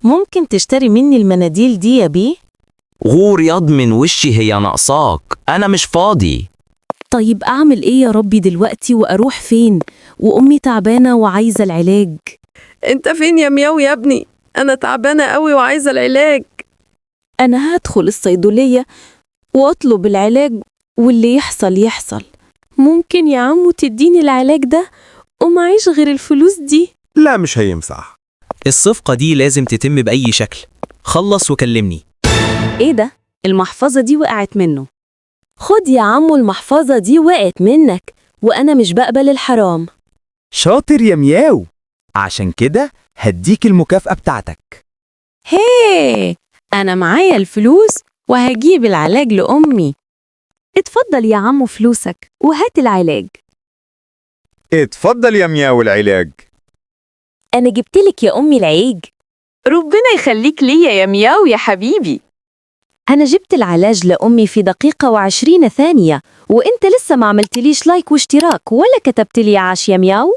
ممكن تشتري مني المناديل دي يا بيه؟ غور ياض من وشي، هي ناقصاك؟ أنا مش فاضي. طيب أعمل إيه يا ربي دلوقتي وأروح فين وأمي تعبانة وعايزة العلاج؟ انت فين يا مياو يا ابني؟ انا تعبانة قوي وعايزة العلاج. أنا هدخل الصيدلية وأطلب العلاج واللي يحصل يحصل. ممكن يا عمو تديني العلاج ده ومعيش غير الفلوس دي؟ لا، مش هينفع. الصفقة دي لازم تتم بأي شكل. خلص وكلمني. إيه ده؟ المحفظة دي وقعت منه. خد يا عمو، المحفظة دي وقعت منك وأنا مش بقبل الحرام. شاطر يا مياو، عشان كده هديك المكافأة بتاعتك. هيه، أنا معايا الفلوس وهجيب العلاج لأمي. اتفضل يا عمو فلوسك وهات العلاج. اتفضل يا مياو العلاج. أنا جبتلك يا أمي العلاج. ربنا يخليك ليا يا مياو يا حبيبي. أنا جبت العلاج لأمي في دقيقة و20 ثانية، وإنت لسه ما عملتليش like واشتراك ولا كتبت لي عاش يا مياو.